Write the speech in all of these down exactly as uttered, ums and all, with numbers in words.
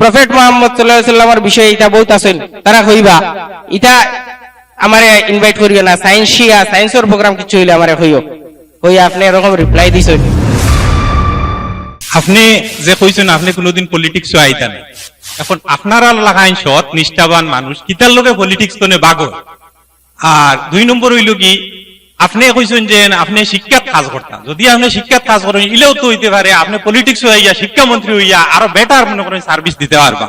প্রফেট মোহাম্মদ সাল্লাল্লাহু আলাইহি ওয়াসাল্লামর বিষয়ে ইতা বউত আছইন, তারা কইবা, ইতা আমারে ইনভাইট করিও না, সায়েন্সিয়া, সায়েন্সর প্রোগ্রাম কিছু অইলে আমারে কইও। কই আপনে এরকম রিপ্লাই দিছইন। আপনে যে কইছইন আপনে কুনুদিন পলিটিক্সো আইতা নায়, এখন আপনারার লাখান সৎ নিষ্ঠাবান মানুষ কিতার লগে পলিটিক্স তনে বাগর? আর দুই নম্বর অইলো কি, আপনে কইছইন যে আপনে শিক্ষাত কাজ করতা, যদি আপনে শিক্ষাত কাজ করইন, ইলেও তো অইতে পারে আপনে পলিটিক্সো আইয়া শিক্ষামন্ত্রী অইয়া আরো বেটার মনে করইন সার্ভিস দিতা পারবা।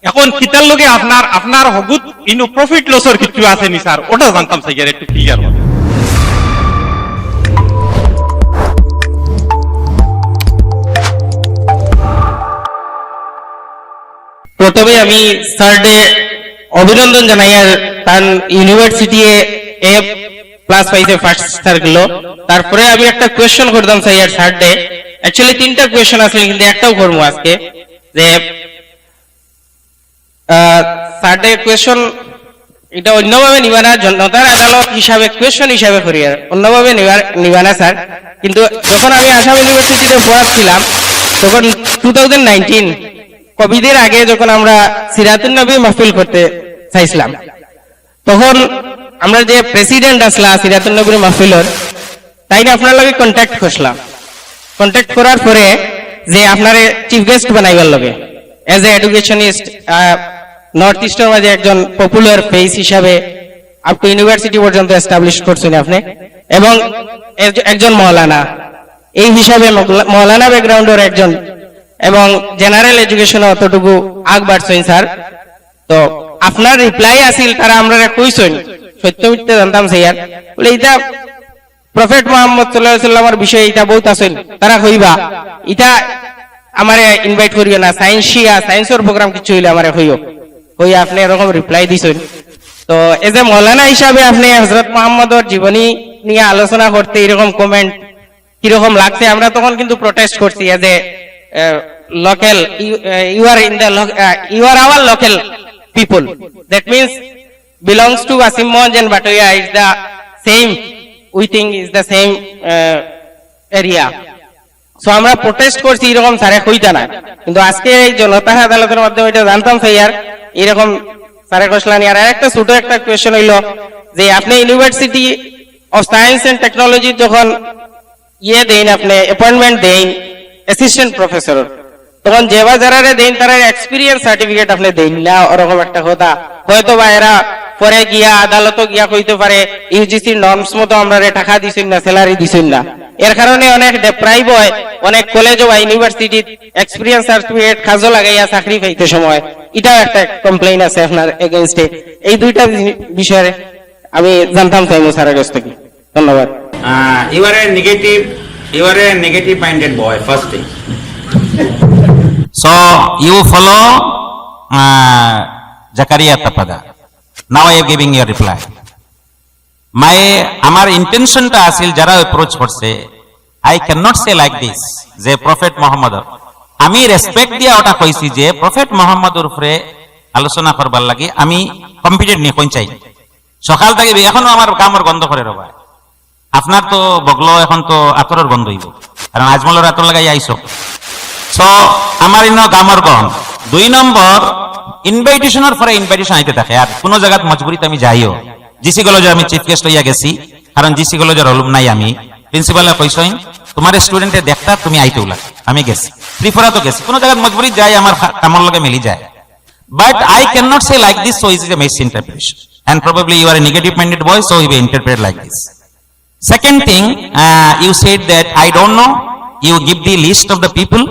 এখন কিতার লগে আপনার, আপনার হগুত ইনো প্রফিট লসর কিছু আছে নি স্যার, ওটা জানতাম চাইয়ার একটু ক্লিয়ার। প্রথমে আমি স্যাররে অভিনন্দন জানাইয়ার তান ইউনিভার্সিটি এ প্লাস পাইছে ফার্স্ট সার্কেলো। তারপরে আমি একটা কোয়েশ্চন করতাম চাইয়ার স্যাররে। অ্যাকচুয়ালি তিনটা কোয়েশ্চন আছে, কিন্তু একটাউ করমু আজকে। যে আহ, স্যাররে কোয়েশ্চন, ইটা অন্যভাবে নিবা না, জনতার আদালত হিসাবে কোয়েশ্চন হিসাবে করিয়ার, অন্যভাবে নিবা, নিবা না স্যার। কিন্তু যখন আমি আসাম ইউনিভার্সিটিতে পড়াচ্ছিলাম, তখন টু থাউজেন্ড নাইনটিন কোভিডের আগে যখন আমরা সিরাতুন নবী মাহফিল করতে চাইছিলাম, তখন আমরা যে প্রেসিডেন্ট আসলা সিরাতুন নবীর মাহফিলর, তাইন আপনার লগে কন্ট্যাক্ট করছিলাম। কন্ট্যাক্ট করার পরে যে আপনারে চিফ গেস্ট বানাইবার লগে, as a educationist, north store মাঝে একজন পপুলার ফেস হিসাবে আপ টু ইউনিভার্সিটি পর্যন্ত এস্টাবলিশ করছইন আপনে, এবং এজ-, একজন মৌলানা, এই হিসাবে মৌলা-, মৌলানা ব্যাকগ্রাউন্ডর একজন, এবং জেনারেল এডুকেশনে অতটুকু আগ বাড়ছইন স্যার। তো আপনার রিপ্লাই আছিল, তারা আমরারে কইছইন, সত্য মিথ্যা জানতাম চাইয়ার। বলে, ইতা প্রফেট মোহাম্মদ সাল্লাল্লাহু আলাইহি ওয়াসাল্লামর বিষয়ে ইতা বউত আছইন, তারা কইবা, ইতা আমারে ইনভাইট করিও না, সায়েন্সিয়া, সায়েন্সর প্রোগ্রাম কিছু অইলে আমারে কইও। কই আপনে এরকম রিপ্লাই দিছইন। তো এজ এ মৌলানা হিসাবে আপনে হযরত মুহাম্মদর জীবনী নিয়া আলোচনা করতে এরকম কমেন্ট কিরকম লাগছে? আমরা তখন কিন্তু প্রোটেস্ট করছি, as a local, you are in the, you are our local people, that means belongs to Asim Mohanjan Bhatoia, is the same, we think is the same area. So আমরা প্রোটেস্ট করছি, এরকম স্যারে কইতা না, কিন্তু আজকে এই জনতার আদালতর মাধ্যমে এটা জানতাম চাইয়ার, এরকম স্যারে কইছলা নি। আর একটা ছোট একটা কোয়েশ্চন অইলো যে আপনে university of science and technology যখন ইয়ে দেইন, আপনে অ্যাপয়েন্টমেন্ট দেইন অ্যাসিস্ট্যান্ট প্রফেসর, তখন যেবা যারারে দেইন তারার এক্সপিরিয়েন্স সার্টিফিকেট আপনে দেইন না, ওরকম একটা কথা। হয়তো বা এরা পরে গিয়া আদালতো গিয়া কইতে পারে ইউজিসি নর্মস মতো আমরারে টাকা দিছইন না, স্যালারি দিছইন না, এর কারণে অনেক ডেপ্রাইভ হয় অনেক কলেজো বা ইউনিভার্সিটিত এক্সপিরিয়েন্স সার্টিফিকেট কাজো লাগাইয়া চাকরি পাইতে সময়। এটাও একটা কমপ্লেইন আছে আপনার এগেইনস্টে। এই দুইটা বি-, বিষয়ে আমি জানতাম চাইমু স্যারের কাছ থেকে। ধন্যবাদ। Uh, you are a negative, you are a negative minded boy, first thing. So, you follow uh, Zakaria Tapada. Now I am giving you a reply. My, আমার ইন্টেনশনটা আছিল যারা অ্যাপ্রোচ করছে, I cannot say like this যে প্রফেট মোহাম্মদ, আমি রেসপেক্ট দিয়া ওটা কইছি যে প্রফেট মোহাম্মদর উপরে আলোচনা করবার লাগি আমি কম্পিটেন্ট নি, কইন চাই। সকাল থাকি এখনো আমার কামড় গন্ধ করে রবা। আপনার তো বগলো এখন তো আতরর গন্ধ অইবো, কারণ আজমলর আতর লাগাই আইছো। সো আমার ইনো গামর গন্ধ। দুই নম্বর, ইনভাইটেশনর পরে ইনভাইটেশন আইতে থাকে, আর কোনো জাগাত মজবুরিতে আমি যাইও। জিসি কলেজে আমি চিফ গেস্ট অইয়া গেছি, কারণ জিসি কলেজর অলুমনাই আমি। প্রিন্সিপালে কইছইন, "তোমার স্টুডেন্টে দেখতা, তুমি আইতে উলা।" আমি গেছি, ত্রিপুরা তো গেছি, কোনো জাগাত মজবুরি যাই, আমার কা-, কামর লগে মিলি যায়। But I cannot say like this, so it is a misinterpretation. And probably you are a negative minded boy, so you will interpret like this. Second thing, uh, you said that I don't know, you give the list of the people,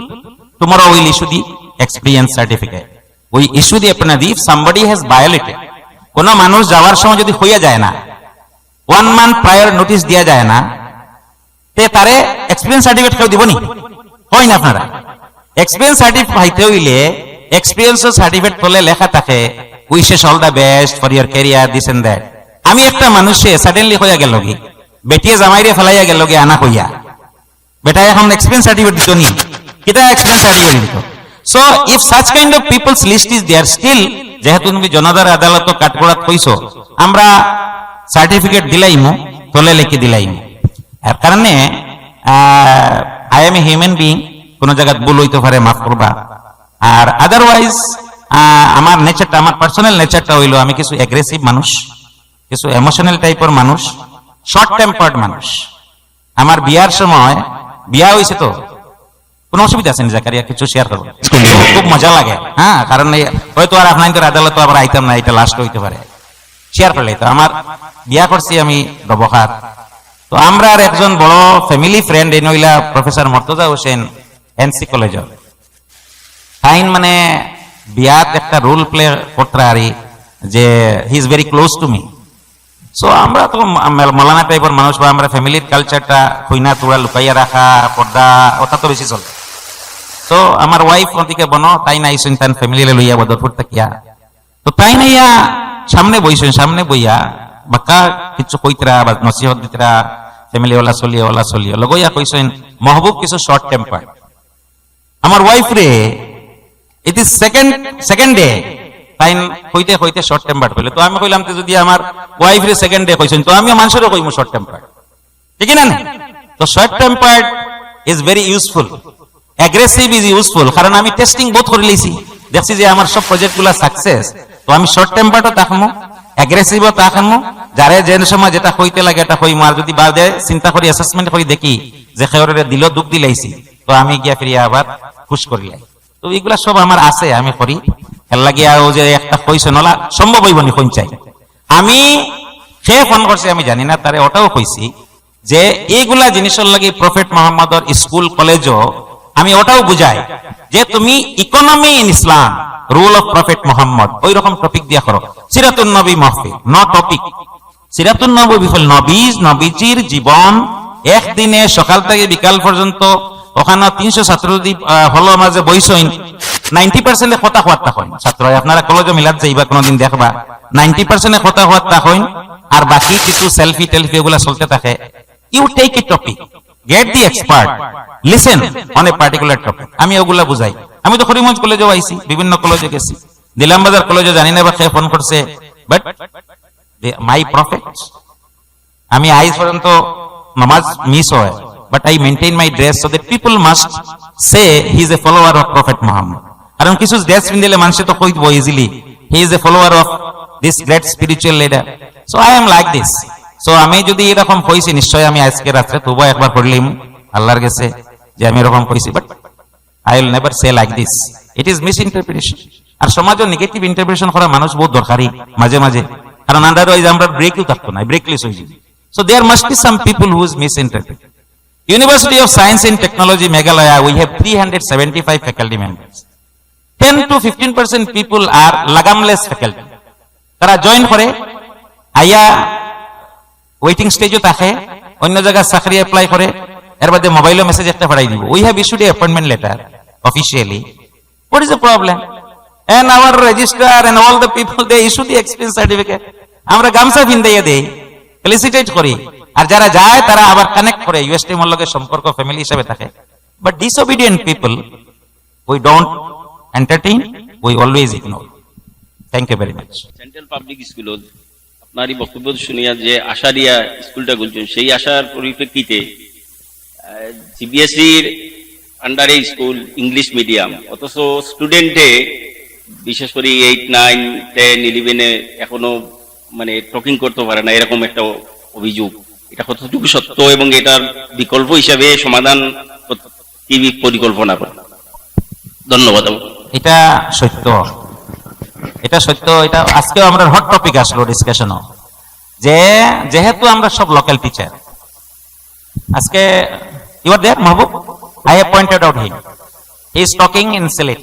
tomorrow we'll issue the experience certificate. We issue the appearance if somebody has violated. কোনো মানুষ যাওয়ার সময় যদি হইয়া যায় না, one month prior notice দিয়া যায় না, তে তারে এক্সপিরিয়েন্স সার্টিফিকেট কেউ দিব নি? হয় না আপনারা? এক্সপিরিয়েন্স সার্টিফিকেট পাইতে হইলে এক্সপিরিয়েন্স সার্টিফিকেট তলে লেখা থাকে, "Wishes all the best for your career, this and that." আমি একটা মানুষে সাডেনলি হইয়া গেল কি, বেটিয়ে জামাইরে ফেলাইয়া গেল কি আনা কইয়া, বেটা এখন এক্সপিরিয়েন্স সার্টিফিকেট দিত নি, কিতা এক্সপিরিয়েন্স সার্টিফিকেট দিত? So if such kind of people's list is there still, যেহেতু তুমি জনতার আদালত কাঠগড়াত কইছো, আমরা সার্টিফিকেট দিলাইমু, তলে লেখি দিলাইমু। এর কারণে I M a human being, কোনো জায়গাত ভুল হইতে পারে, মাফ করবা। আর আদারওয়াইজ আমার নেচারটা, আমার পার্সোনাল নেচারটা হইলো আমি কিছু অ্যাগ্রেসিভ মানুষ, কিছু ইমোশনাল টাইপের মানুষ, শর্ট টেম্পার্ড মানুষ। আমার বিয়ার সময়, বিয়া হইছে তো, কোনো অসুবিধা আছে নি জাকারিয়া, কিছু শেয়ার করবো? খুব মজা লাগে, হ্যাঁ, কারণ এই হয়তো আর আপনার তো আদালত আবার আইতাম না, এটা লাস্ট হইতে পারে। শেয়ার করলে তো আমার বিয়া করছি আমি ডবখাত। তো আমরা আর একজন বড় ফ্যামিলি ফ্রেন্ড, এই নইলা প্রফেসর মর্তজা হোসেন, এনসি কলেজ। তাইন মানে বিয়াত একটা রোল প্লে করতারা আর কি, যে he is very close to me। So আমরা তো ম-, মেল-, মৌলানা টাইপের মানুষ, বা আমরা ফ্যামিলির কালচারটা কইনা তোরা লুকাইয়া রাখা, পর্দা, ওটা তো বেশি চলে। তো আমার ওয়াইফ ওদিকে বনো, তাইন আইছইন তান ফ্যামিলি লইয়া বদরপুর থাকিয়া। তো তাইন আইয়া সামনে বইছইন, সামনে বইয়া বাক্কা কিছু কইতরা বা নসিহত দিতরা, ফ্যামিলি ওলা চলিয়ে, ওলা চলিয়ে লগইয়া কইছইন, "মাহবুব কিছু শর্ট টেম্পার।" আমার ওয়াইফ রে, it is second, second day, তাইন কইতে কইতে শর্ট টেম্পার পেলে। তো আমি কইলাম, "তো যদি আমার ওয়াইফ রে সেকেন্ড ডে কইছইন, তো আমিও মানুষরে কইমু শর্ট টেম্পার।" ঠিক না না? তো short tempered is very useful, aggressive is useful, কারণ আমি টেস্টিং বহুত করি লইছি, দেখছি যে আমার সব প্রজেক্ট গুলা সাকসেস। তো আমি শর্ট টেম্পারও থাকমু, অ্যাগ্রেসিভও থাকমু, যারে যে সময় যেটা কইতে লাগে এটা কইমু। আর যদি বাদে চিন্তা করি, অ্যাসেসমেন্ট করি দেখি যে কেউরে দিল দুখ দিলাইছি, তো আমি গিয়া ফিরিয়া আবার খুশ করি লাই। তো এগুলা সব আমার আছে, আমি করি। এর লাগিয়া ও যে একটা কইছে নলা সম্ভব হইব নি কোন চাই। আমি কে ফোন করছে আমি জানি না, তারে ওটাও কইছি যে এইগুলা জিনিসের লাগি প্রফেট মোহাম্মদর স্কুল কলেজও আমি ওটাও বুঝাই যে তুমি economy in Islam, rule of prophet Mohammad, ওই রকম টপিক দিয়া করো। সিরাতুন নবী মাহফিল, নো টপিক। সিরাতুন নবী ফিল নবীজ, নবীজির জীবন, একদিনে সকাল থেকে বিকাল পর্যন্ত ওখানে তিনশো ছাত্র যদি, আহ, হলো মাঝে বইছইন, নাইনটি পার্সেন্টে কথা হওয়ার তা হয়। ছাত্র, আপনারা কলেজে মিলাদ যাইবা কোনোদিন দেখবা, নাইনটি পার্সেন্টে কথা হওয়ার তা হয়, আর বাকি কিছু সেলফি টেলফি এগুলা চলতে থাকে। You take a topic, get the expert, listen on a particular topic। আমি ওগুলা বুঝাই। আমি তো করিমগঞ্জ কলেজেও আইছি, বিভিন্ন কলেজে গেছি, নিলামবাজার কলেজে জানি না বা কে ফোন করছে, বাট মাই প্রফেট, আমি আইজ পর্যন্ত নামাজ মিস হয়, but I maintain my dress so that people must say he is a follower of Prophet Muhammad। কারণ কিছু ড্রেস পিন্দিলে মানুষে তো কইব easily, he is a follower of this great spiritual leader, so I am like this। So আমি যদি এরকম কইছি, নিশ্চয় আমি আজকে রাত্রে তওবা একবার করলিম আল্লাহর গেছে যে আমি এরকম কইছি, but I will never say like this, it is misinterpretation। আর সমাজে নেগেটিভ ইন্টারপ্রিটেশন করা মানুষ বহুত দরকারি মাঝে মাঝে, কারণ আন্দাজ ওই যে আমরা ব্রেকও থাকতো না, ব্রেকলেস হয়ে যাবে। So there must be some people who is misinterpret। University of Science and Technology Meghalaya, we have three hundred seventy-five faculty members। Ten to fifteen percent people are লাগামলেস ফ্যাকাল্টি। তারা জয়েন করে, আইয়া ওয়েটিং স্টেজও থাকে, অন্য জায়গায় চাকরি অ্যাপ্লাই করে, এর বাদে মোবাইলও মেসেজ একটা পাঠাই দিব, "We have issued a appointment letter officially, what is the problem?" And our registrar and all the people, they issue the experience certificate। আমরা গামছা ফিন্দাইয়া দেই, ফেলিসিটেট করি, আর যারা যায় তারা আবার কানেক্ট করে, ইউএস টিমর লগে সম্পর্ক ফ্যামিলি হিসাবে থাকে। But disobedient people, we don't entertain, we always ignore। Thank you very much। Central public school, আপনার এই বক্তব্য শুনিয়া যে আশা দিয়া স্কুলটা খুলছেন, সেই আশার পরিপ্রেক্ষিতে সিবিএসইর আন্ডারে স্কুল, ইংলিশ মিডিয়াম, অথচ স্টুডেন্টে বিশেষ করে এইট, নাইন, টেন, ইলেভেনে এখনো মানে টকিং করতে পারে না, এরকম একটা অভিযোগ। এটা কতটুকু সত্য এবং এটার বিকল্প হিসাবে সমাধান কি পরিকল্পনা করে? ধন্যবাদ। এটা সত্য, এটা সত্য। এটা আজকেও আমরা হট টপিক আসলো ডিসকাশনও, যে যেহেতু আমরা সব লোকাল টিচার, আজকে, you are there, Mahbub? I have pointed out him, he is talking in Sylhet,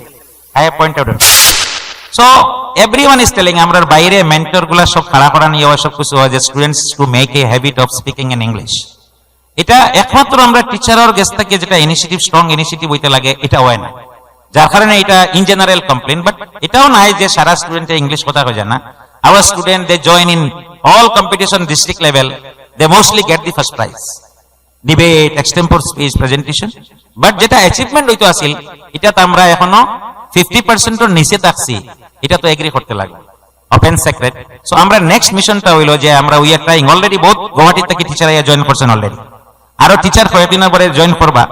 I have pointed out। So everyone is telling, আমরা বাইরে মেন্টর গুলা সব খাড়া করা নিয়ে হয়, সব কিছু হয় যে students to make a habit of speaking in English। এটা একমাত্র আমরা টিচারর গেছ থেকে যেটা ইনিশিয়েটিভ, স্ট্রং ইনিশিয়েটিভ হইতে লাগে, এটা হয় না, যার কারণে এটা ইন জেনারেল কমপ্লেন। বাট এটাও নাই যে সারা স্টুডেন্টে ইংলিশ কথা কয় জানা। Our student, they join in all competition, district level, they mostly get the first prize, debate, extempore speech, presentation। But যেটা অ্যাচিভমেন্ট হইতো আছিল, এটা তো আমরা এখনো ফিফটি পার্সেন্টর নিচে থাকছি, এটা তো এগ্রি করতে লাগবে। Open secret. সো আমরা নেক্সট মিশনটা হইলো যে আমরা, we are trying already, বহুত গুয়াহাটি থেকে টিচার আইয়া জয়েন করছেন অলরেডি, আরো টিচার কয়েকদিনের পরে জয়েন করবা।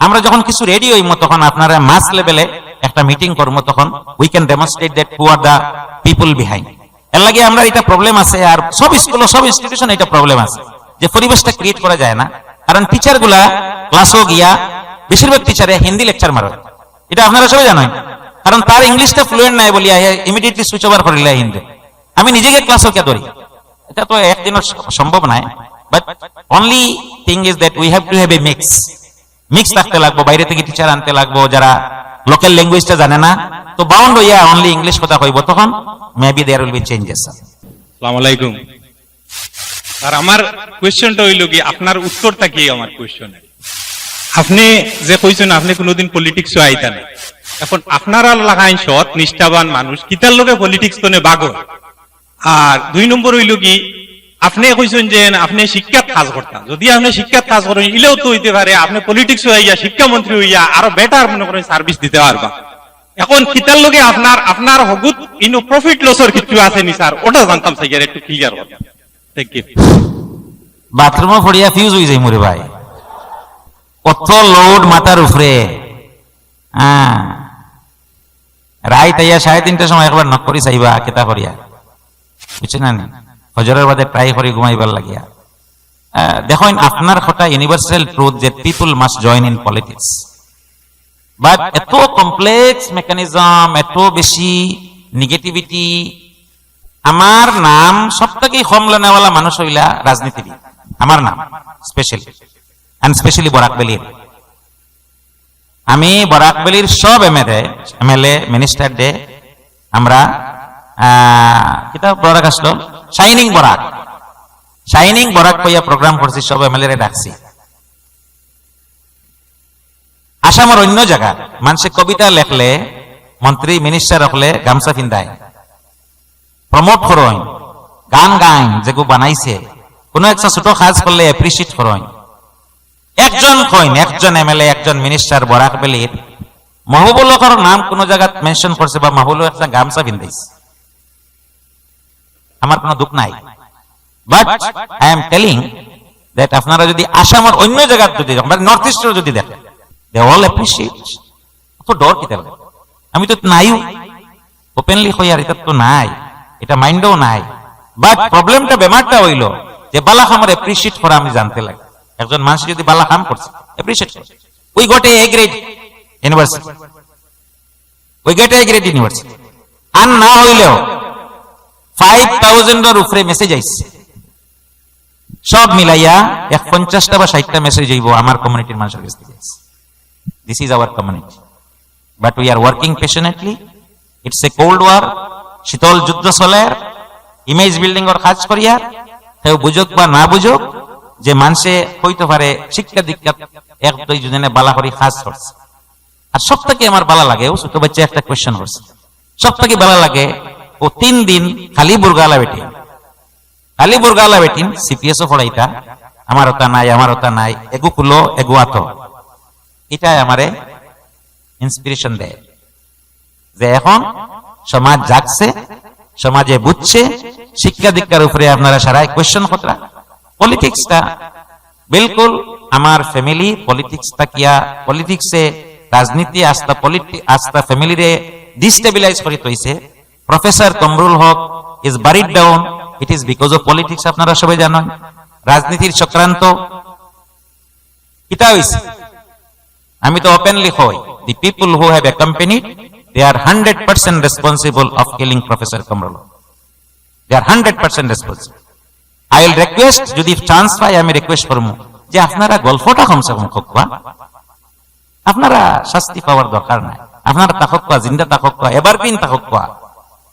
আমরা যখন কিছু রেডি হইমু, তখন আপনারা মাস লেভেলে একটা মিটিং করবো, তখন we can demonstrate that who are the people behind। এর লাগি আমরা এটা প্রবলেম আছে, আর সব স্কুল, সব ইনস্টিটিউশন এটা প্রবলেম আছে যে পরিবেশটা ক্রিয়েট করা যায় না। কারণ টিচার গুলা ক্লাসও গিয়া, বেশিরভাগ টিচারে হিন্দি লেকচার মারে, এটা আপনারা সবাই জানেন। কারণ তার ইংলিশটা ফ্লুয়েন্ট নাই বলিয়া হে ইমিডিয়েটলি সুইচ ওভার করিলে হিন্দি। আমি নিজে গিয়ে ক্লাসও কে ধরি, এটা তো একদিনও স-, সম্ভব নয়। But only thing is that we have to have a mix। Mix রাখতে লাগবো, বাইরে থেকে টিচার আনতে লাগবো যারা লোকাল ল্যাঙ্গুয়েজটা জানে না। তো বাউন্ড হইয়া অনলি ইংলিশ কথা কইবো, তখন maybe there will be changes. আসসালামু আলাইকুম স্যার। আমার কোয়েশ্চেনটা হইল কি, আপনার উত্তরটা কি আমার কোয়েশ্চেনের? আপনি যে কইছেন আপনি কোনোদিন পলিটিক্সও আইতা না, এখন আপনারা লাখান সৎ নিষ্ঠাবান মানুষ কিতার লগে পলিটিক্স তনে বাগর? আর দুই নম্বর হইল কি, আপনি কইছেন যে আপনি শিক্ষাত কাজ করতা, যদি আপনি শিক্ষাত কাজ করেন, ইলেও তো হইতে পারে আপনি পলিটিক্স হইয়া শিক্ষামন্ত্রী হইয়া আরো বেটার, মনে করেন, সার্ভিস দিতে পারবা। এখন কিতার লগে আপনার, আপনার হগুত ইনো প্রফিট লসর কিছু আছে নি স্যার? ওটা জানতাম চাই আর একটু ক্লিয়ার করতাম। Thank you. বাথরুমও পড়িয়া ফিউজ হয়ে যাই মরে ভাই, কত লোড মাথার উপরে। হ্যাঁ, রাইত আইয়া সাড়ে তিনটার সময় একবার নক করি চাইবা, কিতা করিয়া, বুঝছেন না নি? ফজরের বাদে ট্রাই করি ঘুমাইবার লাগিয়া। আহ, দেখইন, আপনার কথা ইউনিভার্সাল ট্রুথ যে people must join in politics, but এত কমপ্লেক্স মেকানিজম, এত বেশি নেগেটিভিটি। আমার নাম সব থেকে কম লনেওয়ালা মানুষ হইলা রাজনীতিবিদ, আমার নাম স্পেশালি, and স্পেশালি বরাক ভ্যালির। আমি বরাক ভ্যালির সব এমএলএ, এমএলএ, মিনিস্টার ডে, আমরা, আহ, কিতা বরাক আসলো, শাইনিং বরাক, শাইনিং বরাক কইয়া প্রোগ্রাম করছি, সব এমএলএ রে ডাকছি। আসামর অন্য জায়গা মানষে কবিতা লেখলে, মন্ত্রী মিনিস্টার হকলে গামছা ফিন্দায়, প্রমোট করইন, গান গাইন, যেগু বানাইছে, কোনো একটা ছোট কাজ করলে অ্যাপ্রিশিয়েট করইন। একজন কইন, একজন এমএলএ, একজন মিনিস্টার বরাক ভ্যালির মহবুবুল হকর নাম কোনো জায়গাত মেনশন করছে বা মহবুবুল হক একটা গামছা ফিন্দাইছে? আমার কোনো দুঃখ নাই, but I am telling that আপনারা যদি আসামর অন্য জায়গাত যদি দেখেন, মানে নর্থ ইস্টর যদি দেখেন, they all appreciate। তো ডর কিতা লাগে? আমি তো নাইও, ওপেনলি কই, আর এটা তো নাই, এটা মাইন্ডও নাই। বাট প্রবলেমটা, বেমারটা হইল যে বালা কামর অ্যাপ্রিশিয়েট করা আমি জানতে লাগে। একজন মানুষ যদি বালা কাম করছে, অ্যাপ্রিশিয়েট করে, we got a A grade university, we get A grade university। আর না হইলেও ফাইভ থাউজেন্ডর উপরে মেসেজ আইছে, সব মিলাইয়া এক পঞ্চাশটা বা ষাটটা মেসেজ হইব আমার কমিউনিটির মানুষের কাছ থেকে। This is our community, but we are working passionately। It's a cold war। শীতল যুদ্ধ চলের, ইমেজ বিল্ডিং অর কাজ করিয়ার। কেউ বুঝুক বা না বুঝুক, যে মানষে কইতে পারে শিক্ষা দীক্ষা এক দুই জনে বালা করি কাজ করছে। আর সব থেকে আমার বালা লাগে, ও ছোট বাচ্চা একটা কোয়েশ্চেন করছে, সব থেকে বালা লাগে ও তিন দিন খালি বুরগালা বেটিন, খালি বুরগালা বেটিন, সিপিএসও পড়াইতা, আমার ওটা নাই, আমার ওটা নাই, এগু কুলো, এগু আতো। এটাই আমারে ইন্সপিরেশন দেয় যে এখন সমাজ জাগছে, সমাজে বুঝছে, শিক্ষা দীক্ষার উপরে আপনারা সারাই কোয়েশ্চেন কররা। পলিটিক্সটা বিলকুল আমার ফ্যামিলি পলিটিক্স থাকিয়া, পলিটিক্সে, রাজনীতি আস্তা পলিটি-, আস্তা ফ্যামিলিরে ডিস্টেবিলাইজ করি তৈছে। প্রফেসর কমরুল হক is buried down, it is because of politics। আপনারা সবাই জানেন রাজনীতির চক্রান্ত। কিতা হইছে? আমি তো ওপেনলি কই, the people who have accompanied, they are hundred percent responsible of killing Professor Komrolo। They are hundred percent responsible। I will request, যদি চান্স পাই আমি রিকোয়েস্ট করবো যে আপনারা গল্পটা কমসে কম কউক্কা, আপনারা শাস্তি পাওয়ার দরকার নাই, আপনারা থাকউক্কা, জিন্দা থাকউক্কা, এভারগ্রিন থাকউক্কা,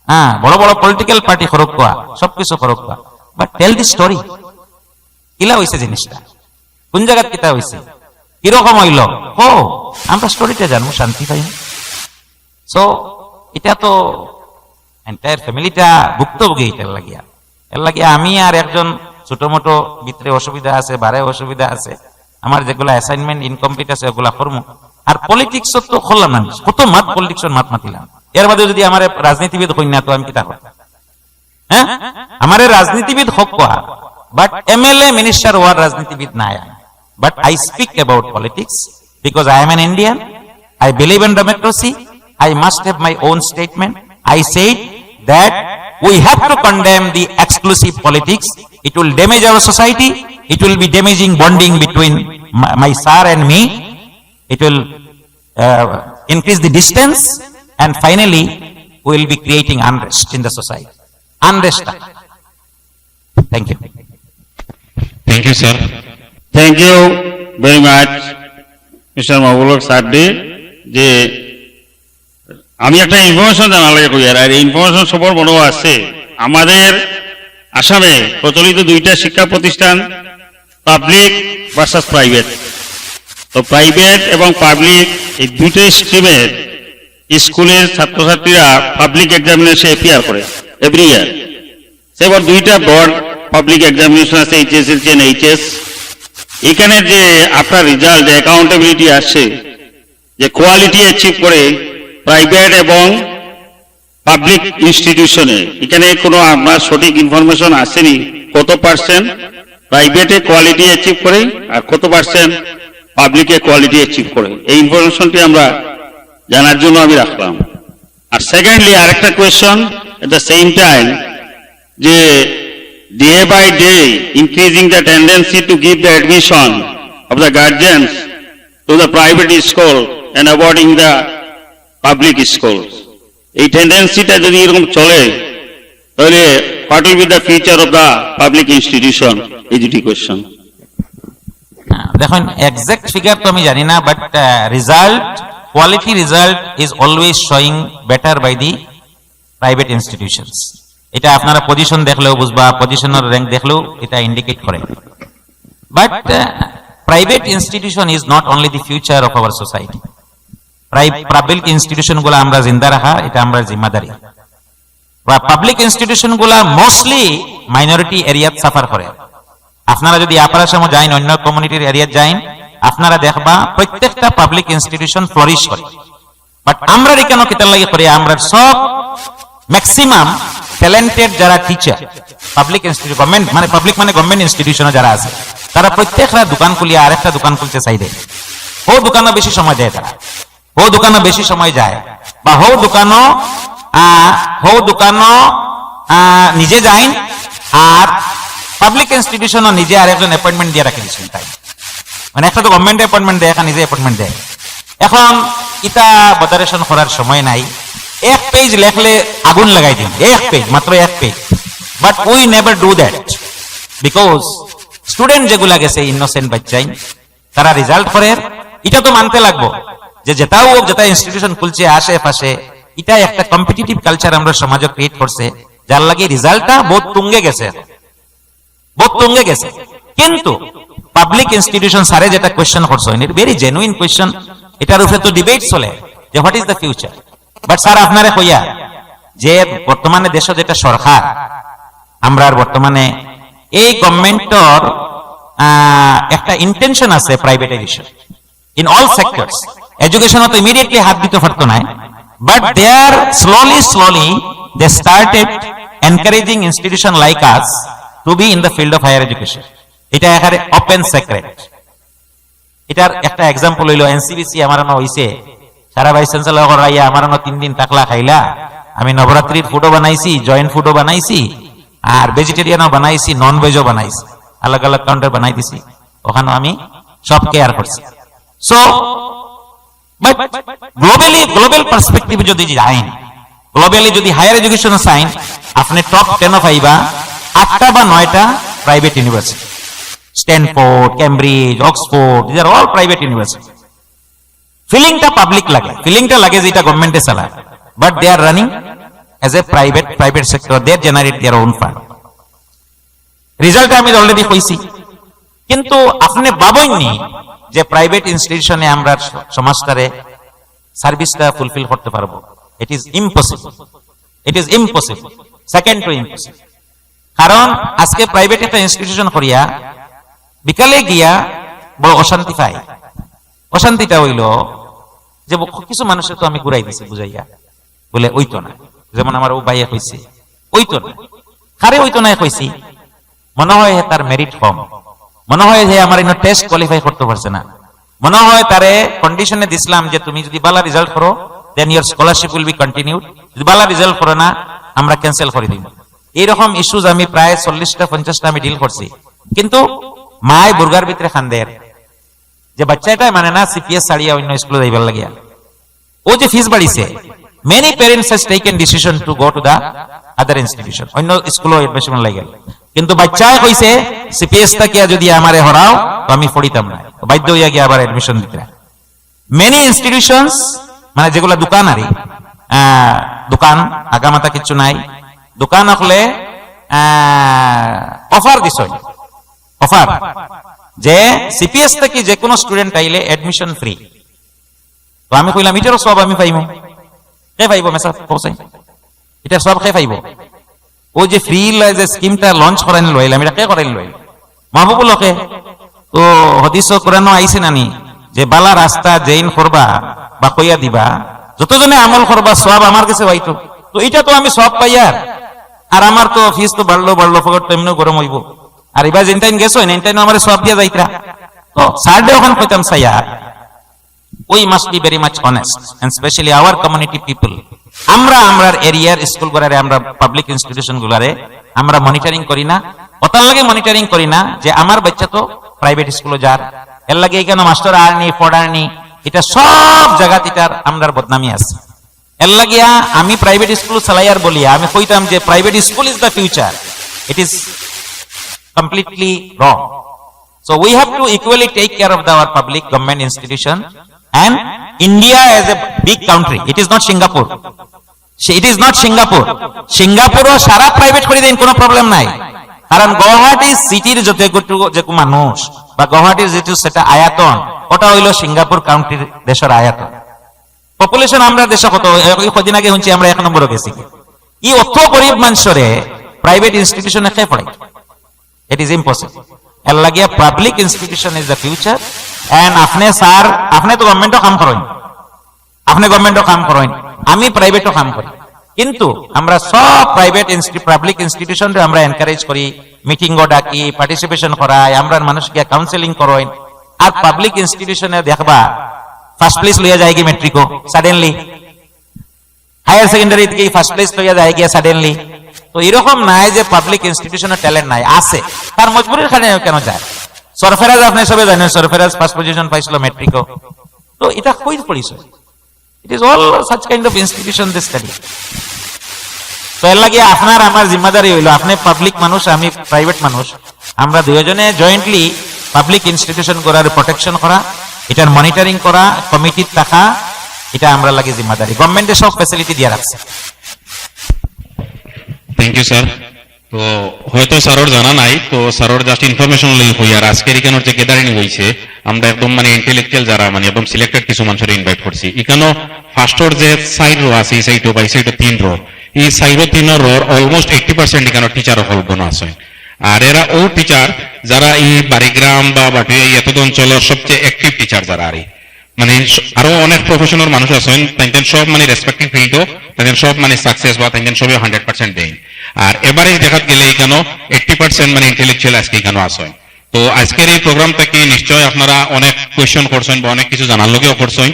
হ্যাঁ, বড় বড় পলিটিক্যাল পার্টি করউক্কা, সবকিছু করউক্কা, but tell the story। কিলা হইছে জিনিসটা, কোন জায়গাত কিতা হইছে, কিরকম হইল, ও, আমরা স্টোরিটা জানবো, শান্তি পাই। সো এটা তো এন্টায়ার ফ্যামিলিটা ভুক্তভোগী এটার লাগিয়া। এর লাগিয়া আমি আর একজন ছোট মোটো ভিতরে অসুবিধা আছে, বারে অসুবিধা আছে, আমার যেগুলা অ্যাসাইনমেন্ট ইনকমপ্লিট আছে ওগুলা করমু। আর পলিটিক্স তো করলাম না, কত মাত পলিটিক্সর মাত মাতিলাম, এর বাদে যদি আমার রাজনীতিবিদ হই না তো আমি কিতা করতাম? হ্যাঁ, আমারে রাজনীতিবিদ কউক্কা, but এমএলএ মিনিস্টার হওয়ার রাজনীতিবিদ না আমি। But I speak about politics because I am an Indian, I believe in democracy, I must have my own statement. I said that we have to condemn the exclusive politics. It will damage our society. It will be damaging bonding between my, my sir and me. It will uh, increase the distance, and finally we will be creating unrest in the society. Unrest. Thank you. Thank you, sir. Thank you very much, Mister Mabulok Sardi. যে আমি একটা ইনফরমেশন জানার লাগি কইয়ার, আর এই ইনফরমেশন সবার মনেও আছে। আমাদের আসামে প্রচলিত দুইটা শিক্ষা প্রতিষ্ঠান, পাবলিক ভার্সেস প্রাইভেট। তো প্রাইভেট এবং পাবলিক এই দুইটা স্ট্রিমের স্কুলের ছাত্রছাত্রীরা পাবলিক এক্সামিনেশনে অ্যাপিয়ার করে এভরি ইয়ার। সেবার দুইটা বোর্ড পাবলিক এক্সামিনেশন আছে, এইচএসএলসি এন্ড এইচএস। এখানে যে আপনার রেজাল্ট, যে অ্যাকাউন্টেবিলিটি আসে, যে কোয়ালিটি অ্যাচিভ করে প্রাইভেট এবং পাবলিক ইনস্টিটিউশনে, এখানে কোনো আপনার সঠিক ইনফরমেশন আসেনি কত পার্সেন্ট প্রাইভেটে কোয়ালিটি অ্যাচিভ করে আর কত পার্সেন্ট পাবলিকে কোয়ালিটি অ্যাচিভ করে? এই ইনফরমেশনটি আমরা জানার জন্য আমি রাখলাম। আর সেকেন্ডলি, আরেকটা question at the same time, যে day by day increasing the tendency to give the admission of the guardians to the private school and avoiding the public schools, এই টেন্ডেন্সিটা যদি এরকম চলে, তাহলে what will be the future of the public institution? এই দুটি কোয়েশ্চন। দেখেন, exact figure তো আমি জানি না, but result, quality result is always showing better by the private institutions. এটা আপনারা পজিশন দেখলেও বুঝবা, পজিশনের র্যাঙ্ক দেখলেও এটা ইন্ডিকেট করে। But private institution is not only the future of our society. Public institution গুলা আমরা জিন্দা রাখা, এটা আমরা জিম্মাদারি। বা পাবলিক ইনস্টিটিউশন গুলা মোস্টলি মাইনরিটি এরিয়াত সাফার করে। আপনারা যদি আপার আসামও যাইন, অন্য কমিউনিটির এরিয়াত যাইন, আপনারা দেখবা প্রত্যেকটা পাবলিক ইনস্টিটিউশন ফ্লোরিশ করে। বাট আমরা এখানে কিতার লাগি করি? আমরা সব ম্যাক্সিমাম ট্যালেন্টেড যারা টিচার, পাবলিক ইনস্টিটিউশন, গভর্নমেন্ট মানে পাবলিক মানে গভর্নমেন্ট ইনস্টিটিউশনে যারা আছে, তারা প্রত্যেকটা দোকান খুলিয়া আরেকটা দোকান খুলতে চাই দেয়। ও দোকানও বেশি সময় দেয় তারা, ও দোকানও বেশি সময় যায়, বা হো দোকানও আহ, হো দোকানও আহ, নিজে যাইন, আর পাবলিক ইনস্টিটিউশনও নিজে আরেকজন অ্যাপয়েন্টমেন্ট দিয়ে রাখি দিচ্ছেন। তাই মানে একটা তো গভর্নমেন্ট অ্যাপয়েন্টমেন্ট দেয়, এখন নিজে অ্যাপয়েন্টমেন্ট দেয়। এখন ইটা বদারেশন করার সময় নাই। এক পেজ লেখলে আগুন লাগাই দিন, এক পেজ, মাত্র এক page. But we never do that, because student যেগুলা গেছে, ইনোসেন্ট বাচ্চাই, তারা রেজাল্ট করের, এটা তো মানতে লাগবো যে যেটাও হোক, যেটা ইনস্টিটিউশন খুলছে আশেপাশে, এটা একটা কম্পিটিটিভ কালচার আমরা সমাজে ক্রিয়েট করছে, যার লাগি রেজাল্টটা বহুত তুঙ্গে গেছে, বহুত তুঙ্গে গেছে। কিন্তু পাবলিক ইনস্টিটিউশন স্যারে যেটা কোয়েশ্চন করছে, ভেরি জেনুইন কোয়েশ্চন, এটার উপরে তো ডিবেট চলে যে what is the future। But sir, আপনারে কইয়া যে বর্তমানে দেশে যেটা সরকার, আমরার বর্তমানে এই গভর্নমেন্টর একটা ইন্টেনশন আছে প্রাইভেটাইজেশন in all sectors। এডুকেশনে তো ইমিডিয়েটলি হাত দিতে পারতো না, but they are slowly slowly they started encouraging institution like us to be in the field of higher education। এটা একেবারে ওপেন সিক্রেট। এটার একটা এক্সাম্পল হইলো এনসিবিসি আমার না হইছে, সারা ভাইস চ্যান্সেলর করাইয়া আমার না তিন দিন টাকলা খাইলা। আমি নবরাত্রির ফুডও বানাইছি, জয়েন্ট ফুডও বানাইছি, আর ভেজিটেরিয়ানও বানাইছি, নন ভেজও বানাইছি, আলাদা আলাদা কাউন্টার বানাই দিছি, ওখানে আমি সব কেয়ার করছি। So but globally, global perspective যদি যাইন, গ্লোবালি যদি হায়ার এডুকেশন চাইন, আপনি টপ টেনও পাইবা আটটা বা নয়টা private university, Stanford, Cambridge, Oxford, these are all private university। ফিলিংটা পাবলিক লাগে, ফিলিংটা লাগে যে এটা গভর্নমেন্টে চালায়, but they are running as a private, private sector, they generate their own fund। Result আমি অলরেডি কইছি, কিন্তু আপনি ভাবইননি যে প্রাইভেট ইনস্টিটিউশনে আমরা সমাজটারে সার্ভিসটা ফুলফিল করতে পারবো। It is impossible, it is impossible, second to impossible। কারণ আজকে প্রাইভেট একটা ইনস্টিটিউশন করিয়া বিকালে গিয়া বড় অশান্তি পাই। অশান্তিটা হইল যে ব-, কিছু মানুষের তো আমি ঘুরাই দিছি বুঝাইয়া, বলে ওই তো না, যেমন আমার ও ভাইয়ে কইছে ওই তো না। কারে ওই তো নাই কইছি? মনে হয় হে তার মেরিট কম, মনে হয় হে আমার ইনো টেস্ট কোয়ালিফাই করতে পারছে না, মনে হয় তারে কন্ডিশনে দিছিলাম যে তুমি যদি ভালা রেজাল্ট করো then your scholarship will be continued. যদি ভালা রেজাল্ট করো না, আমরা ক্যান্সেল করি দিমু। এইরকম ইস্যুজ আমি প্রায় চল্লিশটা পঞ্চাশটা আমি ডিল করছি। কিন্তু মায় বুর্গার ভিতরে কান্দের যে বাচ্চাটায় মানে না সিপিএস ছাড়িয়া অন্য স্কুলো যাইবার লাগিয়া। ও যে ফিস বাড়িছে, many parents has taken decision to go to the other institution, অন্য স্কুলো অ্যাডমিশন লাগে। কিন্তু বাচ্চায় কইছে, সিপিএস থাকিয়া যদি আমারে হরাও, তো আমি পড়িতাম না। তো বাধ্য হইয়া গিয়া আবার অ্যাডমিশন দিতে। Many institutions, মানে যেগুলা দোকান আরি, আহ, দোকান আগামাতা কিচ্ছু নাই, দোকান হকলে অফার দিছে, অফার যে সিপিএস থাকি যে কোনো স্টুডেন্ট আইলে অ্যাডমিশন ফ্রি। তো আমি কইলাম, ইটারও সব আমি পাইমু? কে পাইবো মেসাব কওছাইন? ইটার সব কে পাইবো? ও যে ফ্রি যে স্কিমটা লঞ্চ করাইন লইলাম, এটা কে করাইন লইল? মাহবুবুল হকে। তো হদিস ও কোরআনও আইছে নানি যে বালা রাস্তা যেইন করবা বা কইয়া দিবা, যতজনে আমল করবা সব আমার কাছে পাইতো। তো এটা তো আমি সব পাইয়ার। আর আমার তো ফিস তো বাড়লো বাড়লো, পকেট তো এমনিও গরম হইব। আর এবার যেনটাইন গেছো, এনটাইন আমার সব দিয়া যাইতরা। তো স্যাররে ওখান কইতাম, sir, we must be very much honest and specially our community people. আমরা আমরার এরিয়ার স্কুল গুলারে, আমরা পাবলিক ইনস্টিটিউশন গুলারে আমরা মনিটরিং করি না। ওটার লাগে মনিটরিং করি না যে আমার বাচ্চা তো প্রাইভেট স্কুলে যার, এর লাগে এখানে মাস্টার আর নি, পড়ার নি, এটা সব জায়গাত এটার আমরার বদনামি আছে। এর লাগিয়া আমি প্রাইভেট স্কুল চালাইয়ার বলিয়া আমি কইতাম যে private school is the future, it is completely wrong. So we have to equally take care of the, our public government institution, and India as a big country, it is not Singapore. It is not Singapore. সিঙ্গাপুরও সারা প্রাইভেট করি দেন, কোনো প্রবলেম নাই। কারণ গুয়াহাটি সিটির যত একটু যে মানুষ বা গুয়াহাটির যেটু সেটা আয়তন, ওটা হইল সিঙ্গাপুর কাউন্ট্রির দেশের আয়তন। পপুলেশন আমরা দেশে কত? এই কদিন আগে শুনছি আমরা এক নম্বরে গেছি। এই অত গরিব মানুষরে প্রাইভেট ইনস্টিটিউশনে কে পড়াই? It is impossible. এর লাগিয়া public institution is the future. And আপনি স্যার, আপনি তো গভর্নমেন্টও কাম করেন, আপনি গভর্নমেন্টও কাম করেন, আমি প্রাইভেটও কাম করি, কিন্তু আমরা সব প্রাইভেট পাবলিক ইনস্টিটিউশনরে আমরা এনকারেজ করি, মিটিংও ডাকি, পার্টিসিপেশন করাই, আমরা মানুষ গিয়া কাউন্সেলিং করাই। আর পাবলিক ইনস্টিটিউশনে দেখবা ফার্স্ট প্লেস লইয়া যায়গি মেট্রিকও সাডেনলি, হায়ার সেকেন্ডারি থেকে ফার্স্ট প্লেস লইয়া যায়গি সাডেনলি। তো এরকম নাই যে পাবলিক ইনস্টিটিউশনের ট্যালেন্ট নাই, আছে, তার মজবুরির কারণে কেন যায়। সরফেরাজ, আপনি সবে জানেন, সরফেরাজ ফার্স্ট পজিশন পাইছিল মেট্রিকও। তো এটা কই পরিচয়? It is all such kind of institution they study. তো এর লাগি আপনার আমার জিম্মাদারি হইল, আপনি পাবলিক মানুষ, আমি প্রাইভেট মানুষ, আমরা দুইজনে জয়েন্টলি পাবলিক ইনস্টিটিউশন করার প্রোটেকশন করা, এটার মনিটরিং করা, কমিটির থাকা, এটা আমরা লাগি জিম্মাদারি। গভর্নমেন্টে সব ফ্যাসিলিটি দিয়ে রাখছে। Thank you sir. তো হয়তো স্যারর জানা নাই, তো স্যারর জাস্ট ইনফরমেশন লই হই। আর আজকের এখানে যে গ্যাদারিং হইছে, আমরা একদম মানে ইন্টেলেকচুয়াল যারা মানে একদম সিলেক্টেড কিছু মানুষের ইনভাইট করছি। এখানে ফার্স্টর যে সাইড রো আছে, এই সাইডও বা এই সাইডও তিন রো, এই সাইডও তিন রোর অলমোস্ট এইট্টি পার্সেন্ট এখানে টিচার হল বোন আছে। আর এরা ও টিচার যারা এই বাড়িগ্রাম বা বাটুয়া এত অঞ্চলের সবচেয়ে অ্যাক্টিভ টিচার যারা আর এই মানে স- আরো অনেক প্রফেশনাল মানুষ আছেন, তাইন তাইন সব মানে রেসপেক্টিভ ফিল্ডও তাইন তাইন সব মানে সাকসেস বা তাইন তাইন সবই হান্ড্রেড পার্সেন্ট দেইন। আর এভারেজ দেখাত গেলে এখানে এইট্টি পার্সেন্ট মানে ইন্টেলেকচুয়াল আজকে এখানে আছেন। তো আজকের এই প্রোগ্রাম থেকে নিশ্চয় আপনারা অনেক কোয়েশ্চন করছেন বা অনেক কিছু জানার লগেও করছেন,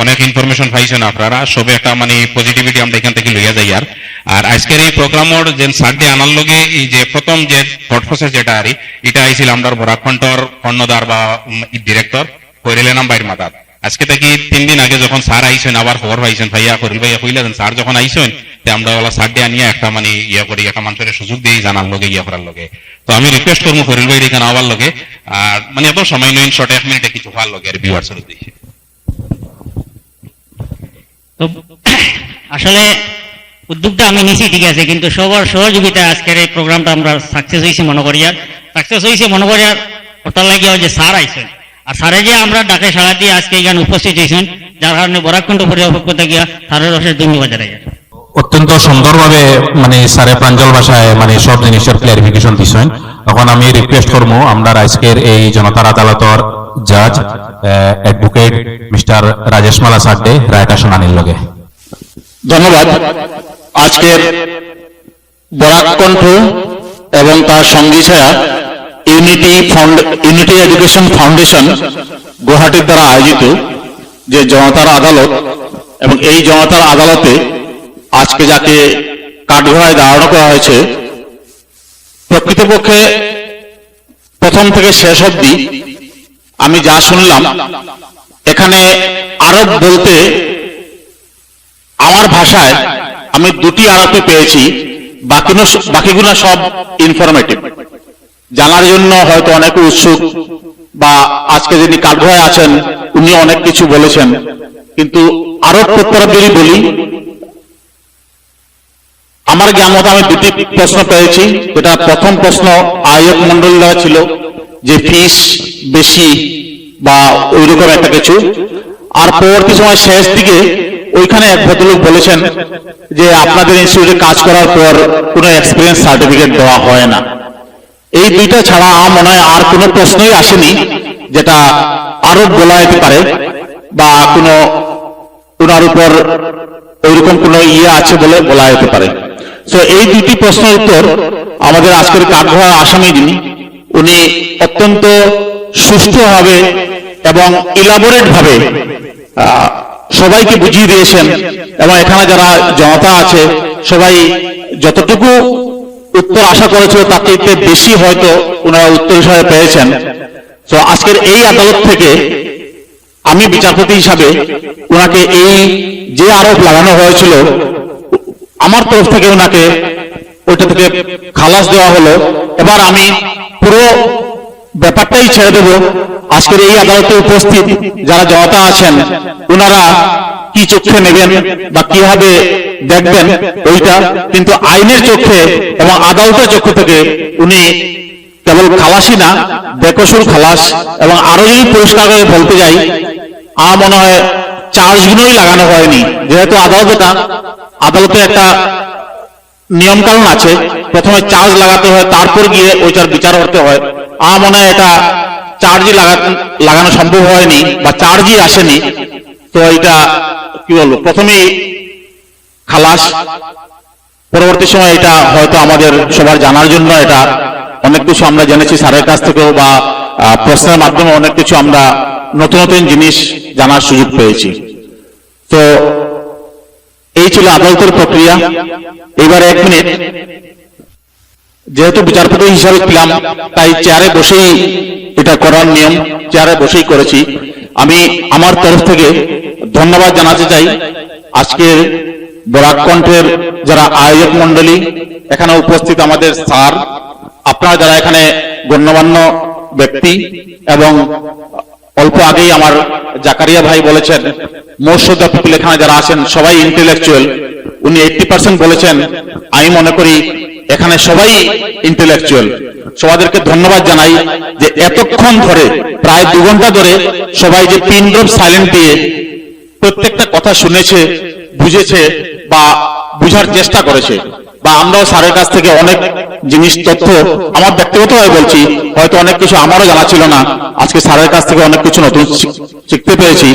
অনেক ইনফরমেশন পাইছেন আপনারা সবে, একটা মানে পজিটিভিটি আমরা এখান থেকে লইয়া যাই। আর আর আজকের এই প্রোগ্রামর যে সারডে আনার লগে এই যে প্রথম যে থট প্রসেস যেটা আর এটা আইছিল আমরা বরাক কণ্ঠর কর্ণধার বা ডিরেক্টর কইরেলে নাম বাইর মাতাত। আজকে থেকে তিন দিন আগে যখন স্যার আইছেন, আবার খবর পাইছেন, ভাইয়া করিল ভাইয়া কইলা যেন স্যার যখন আইছেন, তে আমরা ওলা স্যারডে আনিয়া একটা মানে ইয়া করি, একটা মানুষের সুযোগ দেই জানার লগে ইয়া করার লগে। তো আমি রিকোয়েস্ট করবো করিল ভাই এখানে আবার লগে, আর মানে এত সময় নইন, শর্ট এক মিনিটে কিছু হওয়ার লগে আর ভিউয়ার্সের উদ্দেশ্যে। তো আসলে উদ্যোগটা আমি নিছি ঠিক আছে, কিন্তু সবার সহযোগিতা আজকের এই প্রোগ্রামটা আমরা সাকসেস হইছে মনে করি। আর সাকসেস হইছে মনে করি আর ওটার লাগিয়া যে স্যার আইছেন, আর স্যারে যে আমরা ডাকে সাড়া দিয়ে আজকে এখানে উপস্থিত হয়েছেন, যার কারণে বরাক কণ্ঠ পরিবারের পক্ষ থেকে স্যারের অশেষ ধন্যবাদ জানাই। অত্যন্ত সুন্দরভাবে মানে স্যারে প্রাঞ্জল ভাষায় মানে সব জিনিসের ক্লারিফিকেশন দিছেন। এখন আমি রিকোয়েস্ট করবো আমরা আজকের এই জনতার আদালতর জাজ অ্যাডভোকেট মিস্টার রাজেশ মালা স্যাররে রায়টা শুনানির লগে। ধন্যবাদ। আজকের বরাক কণ্ঠ এবং তার সঙ্গী ছায়া unity found unity education foundation গুয়াহাটির দ্বারা আয়োজিত যে জনতার আদালত এবং এই জনতার আদালতে আজকে যাকে কাঠগড়ায় দাঁড়ানো করা হয়েছে, প্রকৃতপক্ষে প্রথম থেকে শেষ অবধি আমি যা শুনলাম, এখানে আরোপ বলতে আমার ভাষায় আমি দুটি আরোপই পেয়েছি, বাকিগুলো, বাকিগুলো সব ইনফরমেটিভ। জানার জন্য হয়তো অনেকে উৎসুক, বা আজকে যিনি কাঠগড়ায় আছেন, উনি অনেক কিছু বলেছেন, কিন্তু আরোপ প্রত্যারোপ যদি বলি, আমার জ্ঞান মতো আমি দুটি প্রশ্ন পেয়েছি। যেটা প্রথম প্রশ্ন আয়োজক মণ্ডলী দ্বারা ছিল যে ফিস বেশি বা ওইরকম একটা কিছু, আর পরবর্তী সময় শেষ দিকে ওইখানে এক ভদ্রলোক বলেছেন যে আপনাদের ইনস্টিটিউটে কাজ করার পর কোনো এক্সপিরিয়েন্স সার্টিফিকেট দেওয়া হয় না। এই দুইটা ছাড়া আমার মনে হয় আর কোনো প্রশ্নই আসেনি যেটা আরোপ বলা যেতে পারে বা কোনো ওনার উপর ওইরকম কোনো ইয়ে আছে বলে বলা যেতে পারে। তো এই দুটি প্রশ্নের উত্তর আমাদের আজকের কাঠগড়ার আসামি যিনি, উনি অত্যন্ত সুষ্ঠুভাবে এবং ইলাবোরেট ভাবে, আহ, সবাইকে বুঝিয়ে দিয়েছেন, এবং এখানে যারা জনতা আছে সবাই যতটুকু উত্তর আশা করেছিল তার চাইতে বেশি হয়তো ওনারা উত্তর হিসাবে পেয়েছেন। তো আজকের এই আদালত থেকে আমি বিচারপতি হিসাবে ওনাকে এই যে আরোপ লাগানো হয়েছিল, আমার তরফ থেকে ওনাকে ওইটা থেকে খালাস দেওয়া হলো। এবার আমি পুরো ব্যাপারটাই ছেড়ে দেব আজকের এই আদালতে উপস্থিত যারা জনতা আছেন, ওনারা কি চোখে নেবেন বা কিভাবে দেখবেন ওইটা, কিন্তু আইনের চোখে এবং আদালতের চোখ থেকে উনি কেবল খালাসই না, বেকসুর খালাস। এবং আরো যদি পরিষ্কার করে বলতে যাই, আমার মনে হয় চার্জগুলোই লাগানো হয়নি, যেহেতু আদালত এটা, আদালতে একটা নিয়মকানুন আছে, প্রথমে চার্জ লাগাতে হয়, তারপর গিয়ে ওইটার বিচার করতে হয়। আমার মনে হয় এটা চার্জই লাগা-, লাগানো সম্ভব হয়নি বা চার্জই আসেনি। তো এটা কি বলবো, প্রথমেই খালাস, পরবর্তী সময় এটা হয়তো আমাদের সবার জানার জন্য, এটা অনেক কিছু আমরা জেনেছি স্যারের কাছ থেকেও বা, আহ, প্রশ্নের মাধ্যমে অনেক কিছু আমরা নতুন নতুন জিনিস জানার সুযোগ পেয়েছি। তো এই ছিল আদালতের প্রক্রিয়া। এবার এক মিনিট, যেহেতু বিচারপতি হিসাবে ছিলাম, তাই চেয়ারে বসেই এটা করার নিয়ম, চেয়ারে বসেই করেছি। আমি আমার তরফ থেকে ধন্যবাদ জানাতে চাই আজকের বরাক কণ্ঠের যারা আয়োজক মণ্ডলী, এখানে উপস্থিত আমাদের স্যার, আপনারা যারা এখানে গণ্যমান্য ব্যক্তি, এবং অল্প আগেই আমার জাকারিয়া ভাই বলেছেন, most of the people এখানে যারা আছেন সবাই ইন্টেলেকচুয়াল। উনি এইট্টি পার্সেন্ট বলেছেন, আমি মনে করি এখানে সবাই ইন্টেলেকচুয়াল। সবাদেরকে ধন্যবাদ জানাই যে এতক্ষণ ধরে, প্রায় দু ঘন্টা ধরে সবাই যে পিন ড্রপ সাইলেন্ট দিয়ে প্রত্যেকটা কথা শুনেছে, বুঝেছে বা বুঝার চেষ্টা করেছে, বা আমরাও স্যারের কাছ থেকে অনেক জিনিস, তথ্য, আমার ব্যক্তিগতভাবে বলছি, হয়তো অনেক কিছু আমারও জানা ছিল না, আজকে স্যারের কাছ থেকে অনেক কিছু নতুন শিখ-, শিখতে পেরেছি।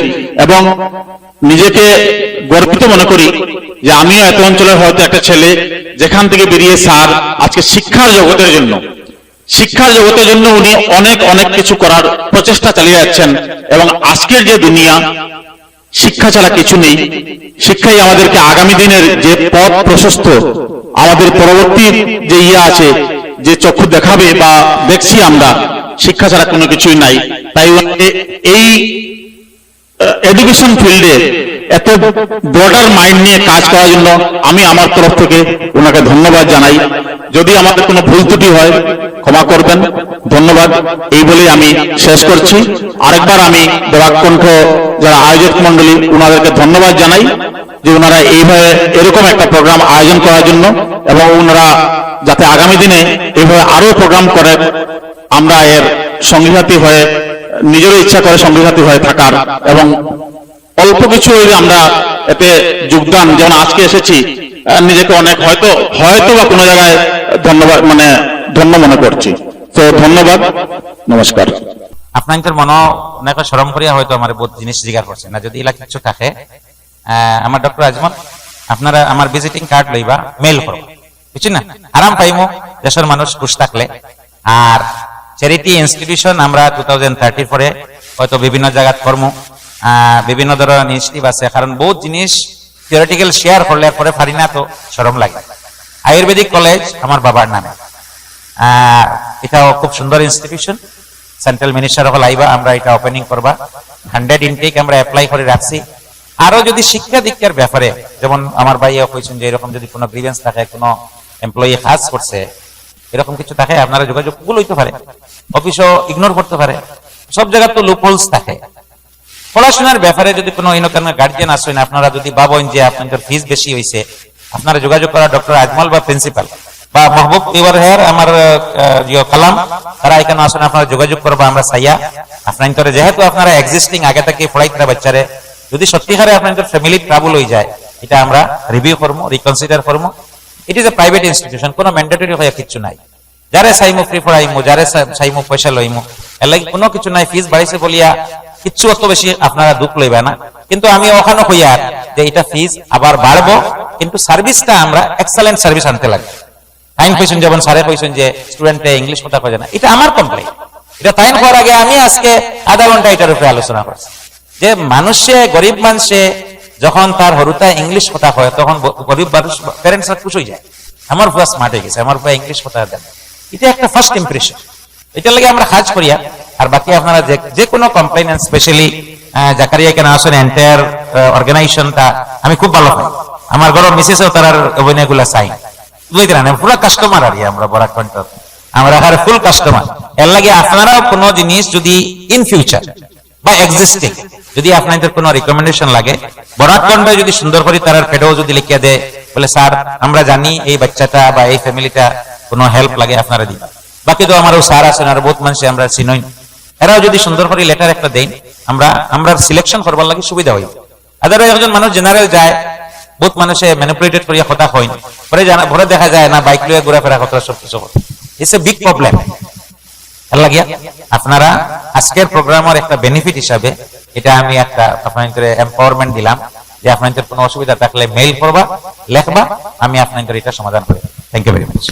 এবং নিজেকে গর্বিত মনে করি যে আমিও এত অঞ্চলের হয়তো একটা ছেলে, যেখান থেকে বেরিয়ে স্যার আজকে শিক্ষার জগতের জন্য, শিক্ষার জগতের জন্য উনি অনেক অনেক কিছু করার প্রচেষ্টা চালিয়ে যাচ্ছেন। এবং আজকের যে দুনিয়া, শিক্ষা ছাড়া কিছু নেই। শিক্ষাই আমাদেরকে আগামী দিনের যে পথ প্রশস্ত, আমাদের পরবর্তী যে ইয়ে আছে, যে চক্ষু দেখাবে বা দেখছি আমরা, শিক্ষা ছাড়া কোনো কিছুই নাই। তাই ওনাকে এই এডুকেশন ফিল্ডে এত ব্রডার মাইন্ড নিয়ে কাজ করার জন্য আমি আমার তরফ থেকে ওনাকে ধন্যবাদ জানাই। যদি আমাদের কোনো ভুল ত্রুটি হয়, ক্ষমা করবেন। ধন্যবাদ। এই বলেই আমি শেষ করছি। আরেকবার আমি বরাক কণ্ঠ যারা আয়োজক মণ্ডলী, ওনাদেরকে ধন্যবাদ জানাই যে ওনারা এইভাবে এরকম একটা প্রোগ্রাম আয়োজন করার জন্য, এবং ওনারা যাতে আগামী দিনে এইভাবে আরো প্রোগ্রাম করে, আমরা এর সঙ্গী সাথী হয়ে, নিজেরও ইচ্ছা করে সঙ্গী সাথী হয়ে থাকার, এবং অল্প কিছু ওই যে আমরা এতে যোগদান, যেমন আজকে এসেছি, আহ, নিজেকে অনেক হয়তো, হয়তো বা কোনো জায়গায় ধন্যবাদ, মানে, ধন্য মনে করছি। তো ধন্যবাদ, নমস্কার। আপনাইন্তর মনো অনেকে শরম করিয়া হয়তো আমারে বহুত জিনিস জিগার করছে না, যদি ইলা কিছু থাকে, আহ, আমার ডক্টর আজমল, আপনারা আমার ভিজিটিং কার্ড লইবা, মেইল করবা, বুঝছেন না? আরাম পাইমু, দেশের মানুষ খুশ থাকলে। আর চ্যারিটি ইনস্টিটিউশন আমরা টু থাউজেন্ড থার্টি ফোরে হয়তো বিভিন্ন জায়গাত করমু। আহ, বিভিন্ন ধরনের ইনিশিয়েটিভ আছে, কারণ বহুত জিনিস থিওরিটিক্যাল শেয়ার করলে পরে পারি না, তো শরম লাগে। আয়ুর্বেদিক কলেজ আমার বাবার নামে, আহ, এটাও খুব সুন্দর ইনস্টিটিউশন। সেন্ট্রাল মিনিস্টার হল আইবা, আমরা এটা ওপেনিং করবা। হান্ড্রেড ইনটেক আমরা অ্যাপ্লাই করে রাখছি। আরো যদি শিক্ষা দীক্ষার ব্যাপারে, যেমন আমার ভাইও কইছেন যে এরকম যদি কোনো গ্রিভেন্স থাকে, কোনো এমপ্লয়ি কাজ করছে, এরকম কিছু থাকে, আপনারা যোগাযোগ, ভুল হইতে পারে, অফিসও ইগনোর করতে পারে, সব জায়গার তো লুপহোলস থাকে। পড়াশোনার ব্যাপারে যদি কোনো ইনকানো গার্জিয়ান আসেন, আপনারা যদি ভাবেন যে আপনাদের ফিস বেশি হইছে, আপনারা যোগাযোগ করা ডক্টর আজমল বা প্রিন্সিপাল বা মাহবুব ইউর হেয়ার, আমার, আহ, ইয়ে কালাম, তারা এখানে আসেন, আপনারা যোগাযোগ করবা। আমরা চাইয়া আপনাদের, যেহেতু আপনারা এক্সিস্টিং আগে থেকে পড়াইতারা বাচ্চারে, যদি সত্যিকারে আপনাদের ফ্যামিলি ট্রাবল হয়ে যায়, এটা আমরা রিভিউ করবো, রিকনসিডার করবো। It is a private institution, কোনো ম্যান্ডেটরি হয়ে কিচ্ছু নাই। যারে চাইমু ফ্রি পড়াইমু, যারে চা-, চাইমু পয়সা লইমু, এর লাগি কোনো কিছু নাই। ফিস বাড়াইছে বলিয়া কিচ্ছু অত বেশি আপনারা দুঃখ লইবা না। কিন্তু আমি ওখানে কইয়ার যে এটা ফিস আবার বাড়বো, কিন্তু সার্ভিসটা আমরা এক্সেলেন্ট সার্ভিস আনতে লাগে। টাইম কইছেন, যেমন স্যারে কইছেন যে স্টুডেন্টে ইংলিশ কথা কয় না, এটা আমার কমপ্লেন। এটা টাইম করার আগে আমি আজকে আধা ঘন্টা এটার উপরে আলোচনা করছি যে মানুষে, গরিব মানুষে যখন তার হরুতা ইংলিশ কথা কয়, তখন ব-, গরিব মানুষ, প্যারেন্টসরা খুশ হয়ে যায়, "আমার পুয়া স্মার্ট হয়ে গেছে, আমার পুয়া ইংলিশ কথা দেন।" এটা একটা ফার্স্ট ইমপ্রেশন। এটার লাগি আমরা কাজ করিয়ার। আর বাকি আপনারা যে, যে কোনো কমপ্লেন, স্পেশালি জাকারিয়া কেন আসেন, এন্টায়ার অর্গানাইজেশনটা আমি খুব ভালো পাই। আমার ঘরের মিসেসও তারার অভিনয়গুলা চাই, বুঝতে না, পুরা কাস্টমার আর কি আমরা বরাক কণ্ঠ, আমরা আর ফুল কাস্টমার। এর লাগি আপনারাও কোনো জিনিস যদি ইন ফিউচার বা এক্সিস্টিং, যদি আপনাদের কোনো রিকমেন্ডেশন লাগে, বরাক কণ্ঠ যদি সুন্দর করে তারার পেডেও যদি লিখিয়া দেয়, বলে, "স্যার, আমরা জানি এই বাচ্চাটা বা এই ফ্যামিলিটা কোনো হেল্প লাগে, আপনারা দিন।" বাকি তো আমারও স্যার আছেন, আর বহুত মানুষ আমরা চিনই, এরাও যদি সুন্দর করে লেটার একটা দেন, আমরা, আমরা সিলেকশন করবার লাগি সুবিধা হইব। আদারওয়াইজ একজন মানুষ জেনারেল যায়, বহুত মানুষে ম্যানিপুলেটেড করিয়া কথা কইন, পরে জানা, পরে দেখা যায় না, বাইক লইয়া ঘোরাফেরা কথা সব কিছু। It's a big problem. এর লাগিয়া আপনারা আজকের প্রোগ্রামের একটা বেনিফিট হিসাবে এটা আমি একটা আপনাদের এম্পাওয়ারমেন্ট দিলাম যে আপনাদের কোনো অসুবিধা থাকলে মেইল করবা, লেখবা, আমি আপনাদের এটা সমাধান করে। Thank you very much.